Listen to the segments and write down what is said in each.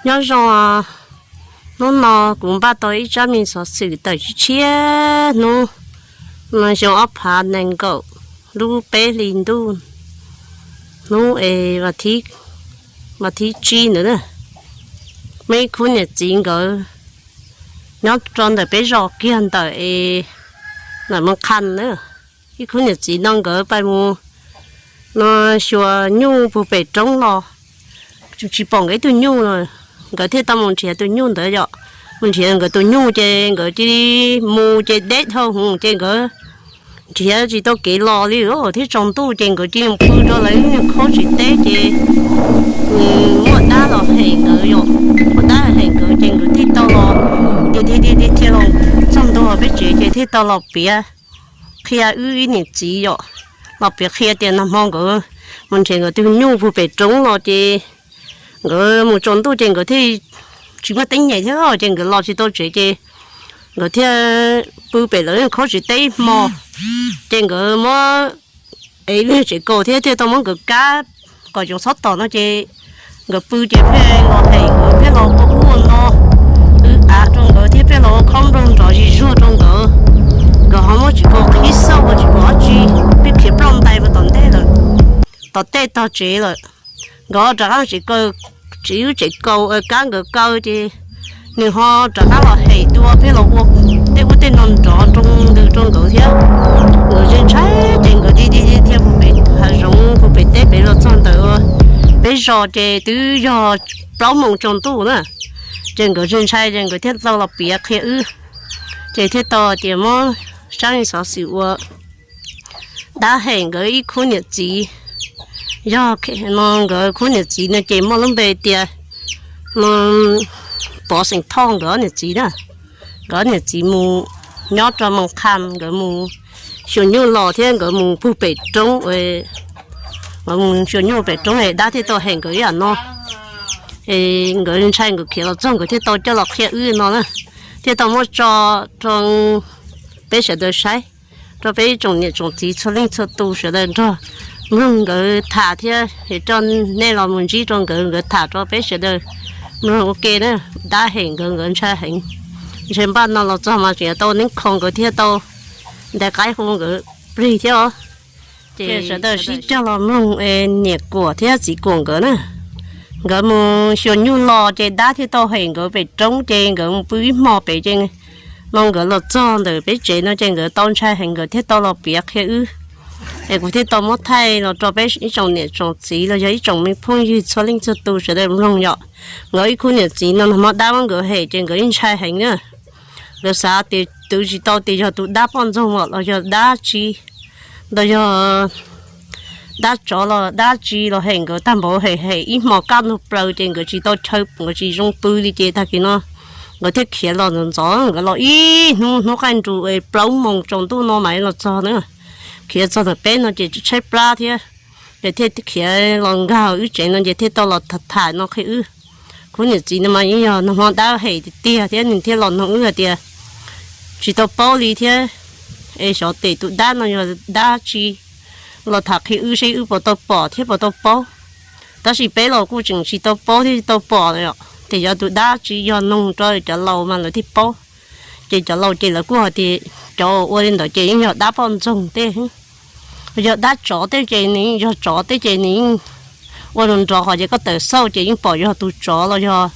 Nyob zoo, hnub no kuv npaj tau ib tsab me xov xwm tawm tshiab tshiab hnub, no xyoo ob phav nees nkaum lub peb hlis ntuj, hnub es vas thib tsib ntawd na. Muaj ib khub niam txiv nkawd nyob rau ntawm peb zos kiag ntawm es ntawm Moos Kham na. Ib khub niam txiv no nkawd pais mus no xyuas nyuj puag pem roob los, tsis pom nkawd ib tug nyuj no, nkawd thiaj tau mus nrhiav tus nyuj ntawd yom. Mus nrhiav nkawd tus nyuj ces nkawd cia li mus ces deb dhau hwv ces nkawd nrhiav tsis tau kev los li thiab tsaus ntuj ces nkawd cia li pw rau lawv lub niag khaub tsis teb ces muaj dab los hem nkawd yom. Muaj dab hem nkawd ces nkawd thiaj tau los, thiaj los txog ntua peb tsev ces thiaj tau los piav qhia wb ib niam txiv yom. Los piav qhia tias nag hmo nkawd mus nrhiav nkawd tus nyuj puag pem roob los ces nkawd mus tsaus ntuj ces nkawd thiaj tsis muaj teeb nyem thiab ces nkawd los tsis tau tsev ces nkawd thiaj pw pem lawv khaub tsis teb ib hmo. Ces nkawd muab ev lub tsev kaus thiab thiaj tau muab nkawd kab kom cov txhob tom no ces nkawd pw ces pheej los hem nkawd, pheej los ua ub ua no, wb av rau nkawd thiab pheej los ua khob nploog nrov zis zuag rau nkawd. Nkawd ho muab tsev kaus qhib xauj ua tsis pom dab tsi, pheej khiav ploj ntais mus tom ntej lawm, tom tej tog tsev lawm. Nkawd rov qab tsev kaus, tsev wb tsev kaus kab nkawd kaw ces nws ho rov qab los hem dua, pheej los ua tej ub tej no nrov nroo ntws rau nkawd thiab. Nkawd ntshai ntshai ces nkawd thiaj tig thiaj mus pem hav zoov puag pem teb pem los txog ntawm peb zos ces twb yog plaub moos tsaus ntuj na. Ces nkawd ntshai ntshai ces nkawd thiaj tau los piav qhia wb, ces thiaj tau tias muab tsab xov xwm ua dab hem nkawd ib khub niam txiv. Yog no nkawd khub niam txiv no ces muaj lub npe tias Pov Xeem Thoj nkawd niam txiv na. Nkawd niam txiv mus nyob rau Moos Kham, nkawd mus xyuas nyuj los thiab nkawd mus puag pem roob, nkawd mus xyuas nyuj pem roob es dab thiaj tau hem nkawd ib yam no. Es nkawd ntshai nkawd khiav los txog nkawd thiaj tau coj los qhia wb no na, thiaj tau muab tso rau peb sawv daws saib, rau peb ib tsoom niam tsoom txiv txhua leej txhua tus sawv daws nrog mloog nkawd tham thiab es coj nej los mus ntsib rau nkawd, nkawd tham rau peb sawv daws mloog ua ke na. Dab hem nkawd, nkawd ntshai heev. Ntshe npaj no los txog mas tseem yuav tau neeb kho nkawd thiab tau ntais qaib hu nkawd plig thiab os. Ces sawv daws sib cog los mloog es niam Kuam thiab txiv Kuam nkawd na, nkawd mus xyuas nyuj los ces dab thiaj tau hem nkawd pem roob ces nkawd mus pw ib hmo pem ces no nkawd los txog ntawm peb tsev no ces nkawd tau ntshai heev nkawd thiaj tau los piav qhia wb. Es kuv thiaj tau muab thaij los rau peb ib tsoom niam tsoom txiv los yog ib tsoom me phooj ywg txhua leej txhua tus sawv daws mloog yom. Nkawd ib khub niam txiv no nag hmo dab muab nkawd hem ces nkawd ntshai heev na. Nkawd xav tias twv tsis tau tias yog tus dab poj ntxoog los yog dab tsi, los yog dab tsov los dab tsi los hem nkawd tag npaum, hem hem ib hmos kaj ntug plaws ces nkawd tsis tau chaw, nkawd tsis zoo pw li ces tag kis no nkawd thiaj khiav los ntxov ntxov, nkawd los ib hnub hnub qaij nrus es plaub moos tsaus ntuj no mam los txog na. Khiav txog ntawm peb no ces tshaib plab thiab, ces thiaj khiav los nkag wb tsev no ces thiaj tau los tham tham no qhia wb. Khub niam txiv no mas yeej yog nag hmo dab hem tiag tiag thiab nws thiaj los nug wb hais tias tsis tau paub li thiab, es xyov tes tus dab no yog dab tsi, los tham qhia wb seb wb puas tau pom thiab puas tau paub. Tab sis peb los kuj tseem tsis tau paub thiab tsis tau pom os, ces yog tus dab tsi yog nug rau cov laus mas lawv thiaj paub. Ces cov laus ces lawv kuj hais tias cov ua li ntawd ces yeej yog dab poj ntxoog tej, yog dab tsov tej ces nws yeej yog tsov tej ces nws yeej ua nrov nrov qhov ces koj tawm xauj ces yeej pom yog tus tsov los yog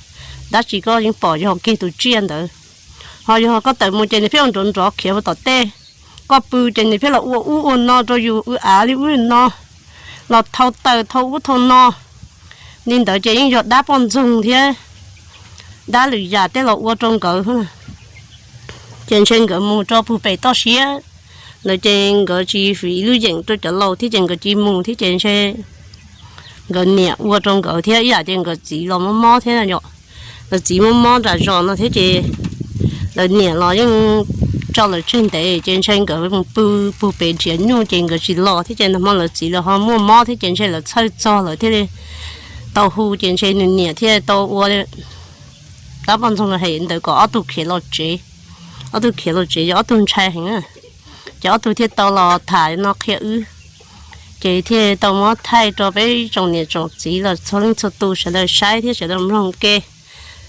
dab tsi koj yeej pom yog kiag tus tsiaj ntawd. Ho yog koj tawm mus ces nws pheej ua nrov nrov khiav mus tom tej, koj pw ces nws pheej los ua ub ua no rau yus ua av li ub li no, los thau taws thau ub thau no. Li ntawd ces yeej yog dab poj ntxoog thiab dab lwm yam tej los ua rau nkawd. Ces ntshe nkawd mus rau puag pem toj siab ntawd ces nkawd tsis fiv lub yeem rau cov laus thiab ces nkawd cia li mus thiab ces ntshe nkawd niam ua rau nkawd thiab ib yam ces nkawd txiv los mob mob thiab yom. Lawv txiv mob mob nram zos no thiab ces lawv niam los yeej tso lawv tseg ntev ces ntshe nkawd mus pw puag pem nrhiav nyuj ces nkawd tsis los thiab ces nag hmo lawv txiv los ho muaj mob thiab ces ntshe lawv txhawj txog lawv thiaj li tau hu ces ntshe nws niam thiaj tau ua dab poj ntxoog los hem ntawd kom ob tug khiav los tsev. Ob tug khiav los tsev yog ob tug ntshai heev na. Ces ob tug thiaj tau los tham no qhia wb, ces thiaj tau muab thaij rau peb tsoom niam tsoom txiv los txhua leej txhua tus sawv daws saib thiab sawv daws mloog ke.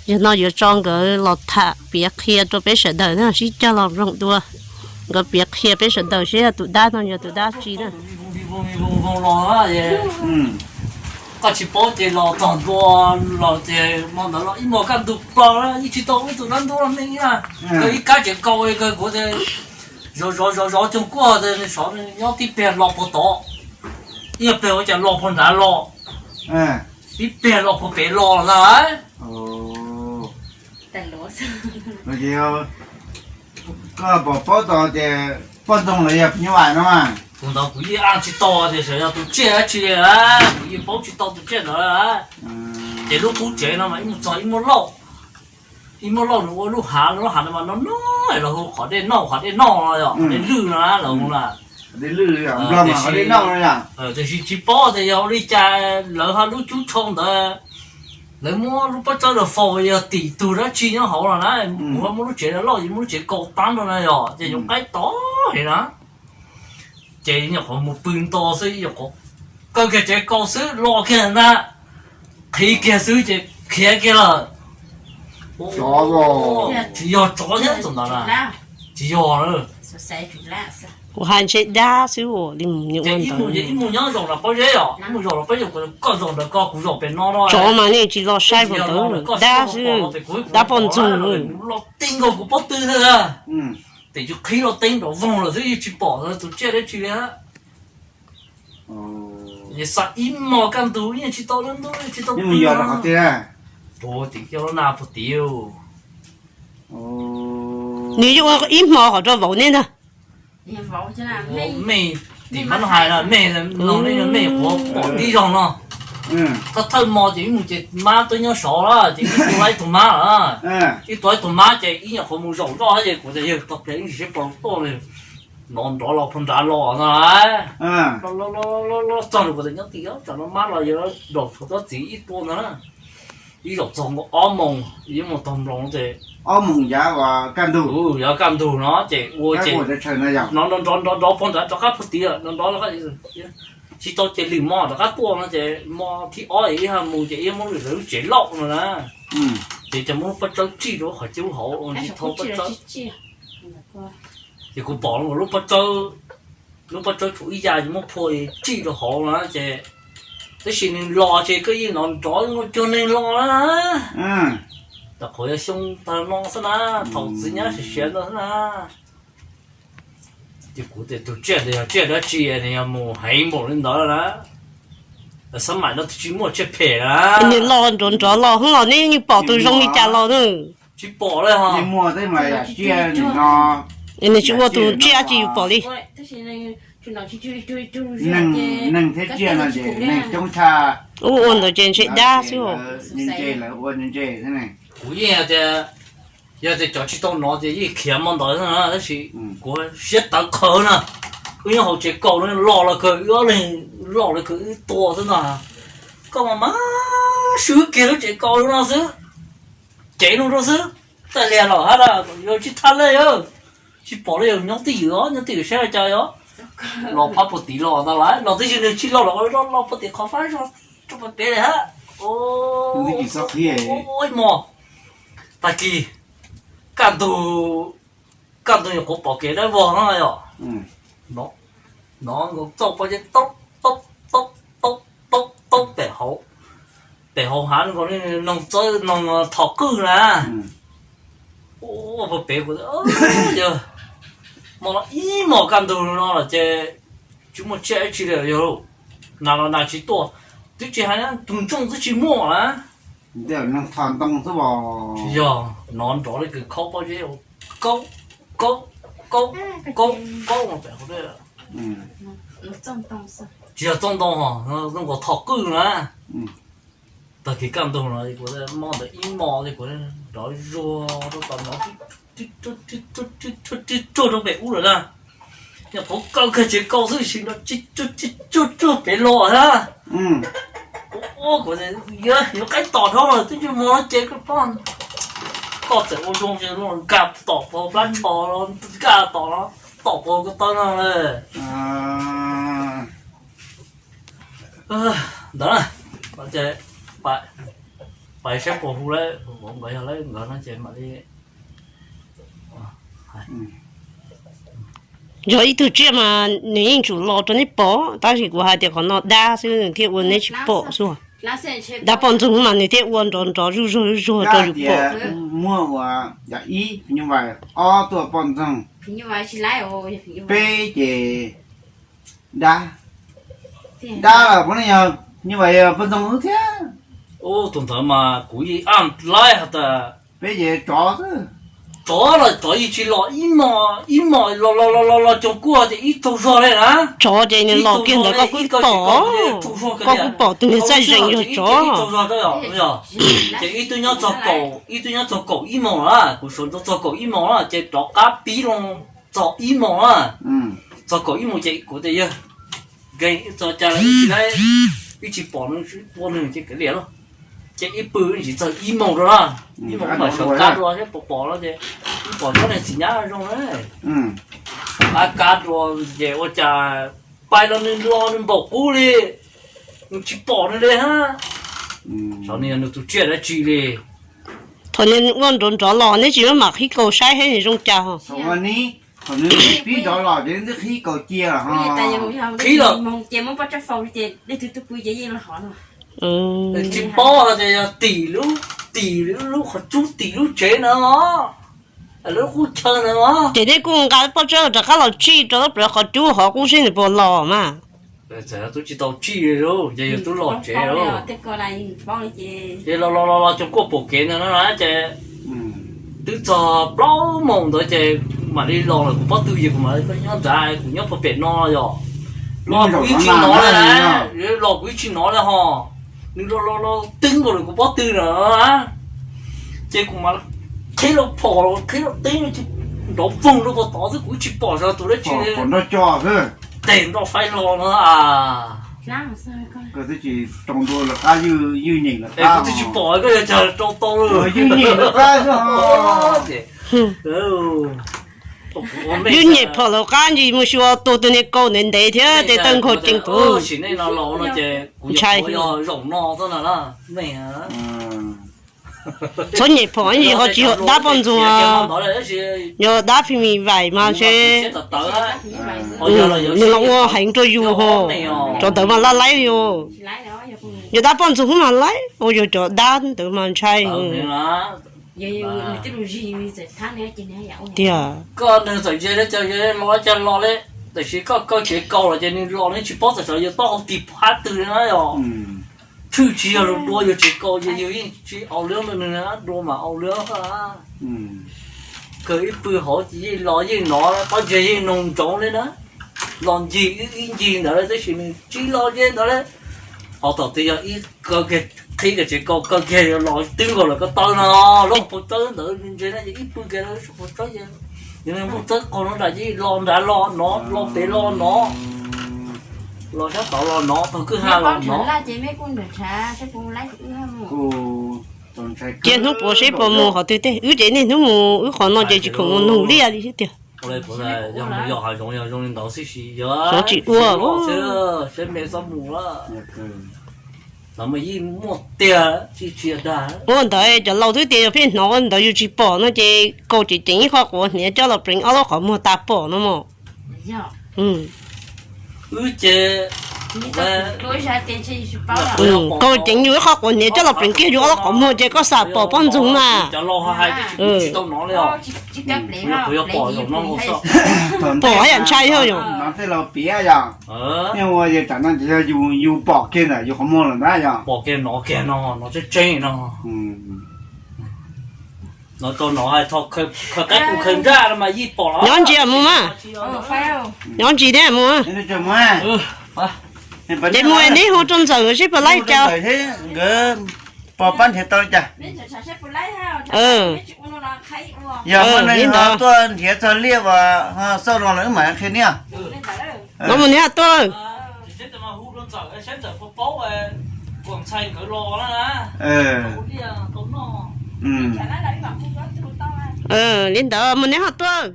Yog no yuav tso nkawd los tham piav qhia rau peb sawv daws na, sib cog los roog dua. Nkawd piav qhia peb sawv daws seb tus dab no yog tus dab tsi na. Koj tsis paub ces los txog ntua los ces hmo ntawd los ib hmos kaj ntug plaws, yeej tsis tau ib tug dab ntub me na. Kawg ib kab tsev kaus kawg kuv tias zov zov zov zov coog kuaj tias sov nyob tib pliag los puag tod, ib pliag ua cas los puag nrad los, ib pliag los puag pem los na. Koj pom paub tau tias poj ntxoog los yog phim nyuj vais no mas. Tus ntawd kuv yeej tsis tau tias xyov yog tus tsiaj dab tsi, kuv yeej paub tsis tau tus tsiaj ntawd. Ces lub qub tsev no mas ib mus txog ib muaj lauj, ib muaj lauj nws ua lub hav, lub hav no mas no no los hu qhov dej noj, qhov dej noj no yog qhov dej lwj no los hu na. Tiam sis tsis paub tias yog ua li cas lawv ho lub cub tshau ntawd lawv muab lub pob tsawb los faus yog tim tug dab tsi nyob hauv no na. Kuv ho muab lub tsev loj, muab lub tsev kaus tab no na yog ces yuav qaib tod heev na. Ces nyuam qhuav mus pw nto xwb, nyuam qhuav kaw kiag tsev kaus xwb los kiag na, qhib kiag xwb ces khiav kiag lawm. Tsis yog tsov thiab tus ntawd na, tsis yog. Kuv hais ntshe dab xwb. Ib mus nyob zaum nram pob zeb os, ib mus zaum nram pob zeb, koj zaum ntawm koj, kuv zaum pem no no. Tsov mas nej tsis los saib puas ntawd, dab xwb, dab poj ntxoog. Los tib nkaus kuv pob tw xwb, ces yus qhib los teb nrov voog lawm xwb, yeej tsis pom tus tsiaj dab tsi li. Ces xa ib hmos kaj ntug yeej tsis tau dab ntub, tsis tau pw. Tim coj lub nag puag tim. Nws yeej ua ib hmo qhov rau vauv ne ntag. Mej, tim mab no hais na, mej no, mej qhuav pom tib zaug no. Thawj thawj hmo ces ib mus ces mab twb nyob saud lawm ces ib tua ib tug mab lawm. Ib tua ib tug mab ces ib nyuam qhuav mus zaum zoj ces kuv tias yawg tau pliag ib ntsis seb puas tuaj li. Nov nrov los puag nrad los no. Los los los los txog nws kuv tias nyob tim tsam no mab los yuav zaum tshuav tsob txiv ib tua ntag na. Ib zaum txog nkaus ob moos, ib moos tog nploos ces ob moos yav kaj ntug, yav kaj ntug no ces ua ces nrov nrov nrov nrov puag nrad rov qab puag tid lawm, nrov nrov tsis tau ces lwm hmo rov qab tuaj no ces hmo thib ob ib ha mus ces ib muab lwm lawv lub tsev lauj no na. Ces cov muab lub pob tsawb tsij rau qhov cub hauv, tsis thau pob tsawb. Ces kuv pom lub pob tsawb, lub pob tsawb tshuav ib ya ces muab phua tsij rau hauv no ces, tab sis nws los ces koj yeej nov nrov cuag neeg los na. Tau qhov yog xyoo tag no xwb na, thaum txiv nyab siav siav ntawd xwb na. Ces kuv tias tus tsiaj ntawd yog tsiaj dab tsi nws yog mus heev npaum li ntawd na. Xab maim no twb tsis muaj tsiaj phem na. Nws los nrov nrov los hwb los neb yeej pom tus zoo li cas los na. Tsis pom li ho. Nws tsis ua tus tsiaj dab tsi yus pom li. Neeg thiab tsiaj no ces neeg coob tshaj. Ua ua ntawd ces ntshe dab xwb. Kuv yeej tias, yog tias cov tsis tau nov ces yeej khiav hmo ntawd xwb na, tab sis kuv siab tawv qhawv na. Wb nyob hauv tsev kaus no los los kawg wb ob leeg, los los kawg wb tua xwb ntag. Koj mas mas swb kiag lub tsev kaus no xwb, cev no rau xwb, txaij lias los hab yuav tsis thaj li, tsis pom li, nyob twj ywm os, nyob twj ywm saib ua cas os. Los phab puag tid los ntag lauj, los twb tsis, nws tsis los los los puag tim qhov fab zog rau puag pem li hab. Ib hmos tag kis, kaj ntug, kaj ntug nyuam qhuav pom kev dawb vog no yom. Nov nkaus txauj pob zeb taub taub taub taub taub taub pem hauv, pem hauv hav nkaus li noog txawb noog thom qwj na. Ua puag pem kuv, yog hmo no ib hmos kaj ntug no lawm ces tsis muaj tsiaj dab tsi li yog, nas los nas tsis tuaj, twb tsis hais tus ntsooj twb tsis muaj na. Yog nov nrov li kws khaub pob zeb, kaub kaub kaub kaub kaub pem hauv. Tsis yog txauj ntoo, zoo nkaus thom qwj na. Tag kis kaj ntug no kuv, hmo ntawd ib hmos ces kuv nrov zuag rau tom no, tsuag tsuag rau pem ub lawm na. Nyuam qhuav kaw kiag tsev kaus xwb sis nrov tsuag tsuag pem los na. Kuv, kuv yuav qaib tom dhau lawm twb tsis mus no ces koj, koj txawm ua zoo ces nkag tom puag plab tsho, nkag tom no, tom puag ko taw no lawm. Ntawd na, ces pais Pais saib puas hu lawm, nkawd yog lawm nkawd no ces mam li. Yog ib tug tsiaj mas nws yeej tsum los rau nej pom, tab sis kuv hais tias qhov no dab xwb nws thiaj ua neb tsis pom xwb. Dab poj ntxoog mas nws thiaj ua nrov nrov zuj zuag zuj zuag rau yus pom. Muaj ua yam ib nyuj vais, ob tuaj poj ntxoog, peb ces dab. Dab los puav leej yog nyuj vais yog poj ntxoog xwb thiab. Tus ntawd mas kuv yeej ab laib has tas peb ces tsov xwb. Tsov los tsov yeej tsis los ib hmos ib hmos los los los los los coos kuaj ces ib tsaug zog li na. Tsov ces nws los kiag ntawd koj kuj pom, koj kuj pom tus niag txaij zees yog tsov. Ces ib tug nyob txog kaum, ib tug nyob txog kaum ib hmos na, kuv sawv ntxov txog kaum ib hmos na ces rov qab pib loo txog ib hmos na. Txog kaum ib hmos ces kuv tias yawg, txog cas wb tsis pom nws, ua nws ces kav liam lauj. Ces ib pw tsis txog ib hmos rau na, ib hmos mam sawv kab dua thiab pom pom no ces wb pom tsob niag txiv nyab zoo na. Ab kab dua ces ua cas pais los nws los nws npaum qub li, nws tsis pom nws li hab. Xyov nws yog nws tus tsiaj dab tsi li. Thaum nws ua nrov nrov los neb tsis mam qhib kaus saib thiab nws zoo cas ho. Thaum nws pib nrov los ces neb qhib kaus cia los ho. Qhib los tsis paub hais tias yog tim lub, tim lub qhov cub tim lub tsev na, lub qub chaw na. Ces neb kuj nqa pob tsawb rov qab los tsij rau lub plawv qhov cub hov kuj saib nws puas los mas. Txawm tub tsis tau tsij li, ces yog tub los tsev lawm. Ces los los los los coos kuaj pom kev ntawd na ces twb txog plaub moos ntawd ces mam li los lawm kuv pob tw ces kuv mam li nyob nrad, kuv nyob pem no yog. Los kuv ib tsis nov li, los kuv ib tsis nov li ho. Nws los los los twb nkaus lawm kuv pob tw na. Ces kuv mam qhib los phom los qhib los teb nrov voog rau puag tod xwb, kuv ib tsis pom xyov tus dab tsi. Tes nroj faib los no. Koj twb tsis rau ntua lawv qab, ywj nyeem lawv qab, koj twb tsis pom koj yog cas rau tau lawm, ywj nyeem lawv qab xwb. Ywj nyeem phom lawv qab ntsis mus xyuas tus tus niag kaus ntev ntev thiab tes taw nkhaus ceev tus. Sim neej no los no ces kuv ntshai yog zaum no xwb na. Txhob nyem phom ib yam ho tsis yog dab poj ntxoog, yog dab phim mis vais mas ntshe nws los ua heev rau yus ho. Cov ntawd mas laj laib li. Yog dab poj ntxoog mas laib, ua yog cov dab ntawd mas ntshai tiag. Koj neeg txawm ze li cas los li cas los li, tiam sis koj kaw tsev kaus los ces nws los nws tsis paub txawm xyov yog taub hau tig phab twg li na yog. Tshwj tsis yog lus dua, yog tsev kaus ces yus yeej tsis au lwb rau nws, dua mas au lwb. Kawg ib pw hauv ces yeej los yeej nov, pob ntseg yeej noog ntsoov li na. Los ncig wb ib ncig ntawd tab sis nws tsis los ze ntawd li. Ho thaum twg yog ib kaw kiag, qhib kiag tsev kaus kaw kiag los twb nkaus lawm ko taw no, lub hauv paus tsawb ntawd ntse na, ces ib pw kiag lawm hauv paus tsawb, yog nws muaj tsawb qaug no nram ces los nrad los nov, los pem los nov, los sab tod los nov, taug kwj ha los nov. Cia hnub puav seb puas mus qhov twg tej, wb ces niaj hnub mus wb qhov no ces tsis khoom mus nug liaj li thiab tiag. Yog mus yos hav zoov yog zoo li ntawd xwb, zoo tsis ua. Seb me txhob mus, ntawd mas yeej muaj tiag tsis tsis dag. Ua ntawd cov laus twb tias yog pheej hnov ua ntawd yus tsis pom no ces kaus ceev ceev ib qho quav hniav coj los pleev ob lub qhov muag tas pom no mos. Wb ces kaus ceev yus ib qho quav hniav coj los pleev kiag yus ob lub qhov muag ces koj xam pom poj ntxoog na. Pom yam ntshai yog yom. Tej laus piav yog, nej ua yog tsam no ces yog yus pom kiag ntawm yus qhov muag lawm ntag yog. Pom kiag nov kiag no, nov tseeb tseeb no. Nov tau nov hais tho khaws qaib kuj khaws nraj no mas yeej pom los. Nyob ntsis mus mas. Nyob ntsis thiab mus. Ces mus neb hu rau ntxawm seb puas laij cas. Nkawd pom pab nrhiav tau li cas? Yog li ntawd tuaj nrhiav txog liaj uas xauj no los wb mam qhia nej. No mus neb tuaj. Li ntawd mus neb ho tuaj.